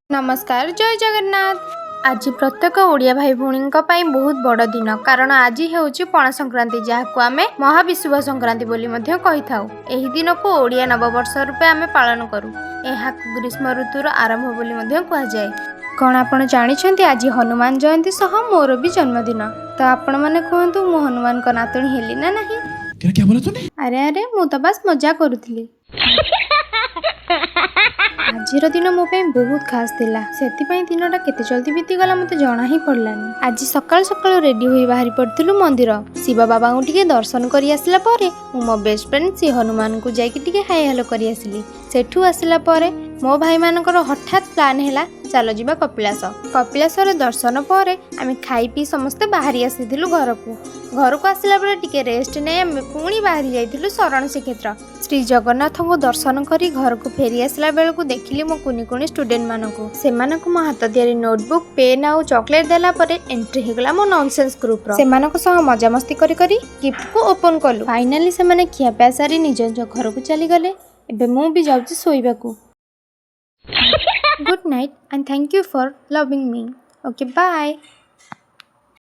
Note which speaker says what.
Speaker 1: ନମସ୍କାର, ଜୟ ଜଗନ୍ନାଥ। ଆଜି ପ୍ରତ୍ୟେକ ଓଡ଼ିଆ ଭାଇ ଭଉଣୀଙ୍କ ପାଇଁ ବହୁତ ବଡ଼ ଦିନ, କାରଣ ଆଜି ହେଉଛି ପଣା ସଂକ୍ରାନ୍ତି, ଯାହାକୁ ଆମେ ମହାବିଷୁବ ସଂକ୍ରାନ୍ତି ବୋଲି ମଧ୍ୟ କହିଥାଉ। ଏହି ଦିନକୁ ଓଡ଼ିଆ ନବବର୍ଷ ରୂପେ ଆମେ ପାଳନ କରୁ। ଏହାକୁ ଗ୍ରୀଷ୍ମ ଋତୁର ଆରମ୍ଭ ବୋଲି ମଧ୍ୟ କୁହାଯାଏ। କ'ଣ ଆପଣ ଜାଣିଛନ୍ତି, ଆଜି ହନୁମାନ ଜୟନ୍ତୀ ସହ ମୋର ବି ଜନ୍ମଦିନ? ତ ଆପଣମାନେ କୁହନ୍ତୁ, ମୁଁ ହନୁମାନଙ୍କ ନାତୁଣୀ ହେଲି ନା ନାହିଁ?
Speaker 2: क्या क्या बोला तूने?
Speaker 1: ଆରେ ଆରେ, ମୁଁ ତ ବାସ୍ ମଜା କରୁଥିଲି। ଆଜିର ଦିନ ମୋ ପାଇଁ ବହୁତ ଖାସ୍ ଥିଲା। ସେଥିପାଇଁ ଦିନଟା କେତେ ଜଲ୍ଦି ବିତିଗଲା, ମୋତେ ଜଣା ହିଁ ପଡ଼ିଲାନି। ଆଜି ସକାଳୁ ସକାଳୁ ରେଡି ହୋଇ ବାହାରି ପଡ଼ିଥିଲୁ ମନ୍ଦିର। ଶିବ ବାବାଙ୍କୁ ଟିକେ ଦର୍ଶନ କରି ଆସିଲା ପରେ ମୁଁ ମୋ ବେଷ୍ଟ ଫ୍ରେଣ୍ଡ ଶ୍ରୀ ହନୁମାନଙ୍କୁ ଯାଇକି ଟିକେ ହାଇ ହ୍ୟାଲୋ କରି ଆସିଲି। ସେଠୁ ଆସିଲା ପରେ ମୋ ଭାଇମାନଙ୍କର ହଠାତ୍ ପ୍ଲାନ୍ ହେଲା, ଚାଲ ଯିବା କପିଳାସ। କପିଳାସର ଦର୍ଶନ ପରେ ଆମେ ଖାଇ ପିଇ ସମସ୍ତେ ବାହାରି ଆସିଥିଲୁ ଘରକୁ। ଘରକୁ ଆସିଲା ବେଳେ ଟିକେ ରେଷ୍ଟ ନେଇ ଆମେ ପୁଣି ବାହାରି ଯାଇଥିଲୁ ଶରଣ ଶ୍ରୀକ୍ଷେତ୍ର। ଶ୍ରୀ ଜଗନ୍ନାଥଙ୍କୁ ଦର୍ଶନ କରି ଘରକୁ ଫେରି ଆସିଲା ବେଳକୁ ଦେଖିଲି ମୋ କୁନି କୁନି ଷ୍ଟୁଡେଣ୍ଟମାନଙ୍କୁ। ସେମାନଙ୍କୁ ମୋ ହାତ ତିଆରି ନୋଟବୁକ୍, ପେନ୍ ଆଉ ଚକୋଲେଟ୍ ଦେଲା ପରେ ଏଣ୍ଟ୍ରି ହେଇଗଲା ମୋ ନନସେନ୍ସ ଗ୍ରୁପର। ସେମାନଙ୍କ ସହ ମଜାମସ୍ତି କରି କରି ଗିଫ୍ଟକୁ ଓପନ୍ କଲୁ। ଫାଇନାଲି ସେମାନେ ଖିଆପିଆ ସାରି ନିଜ ନିଜ ଘରକୁ ଚାଲିଗଲେ। ଏବେ ମୁଁ ବି ଯାଉଛି ଶୋଇବାକୁ। Good night and thank you for loving me. Okay, bye.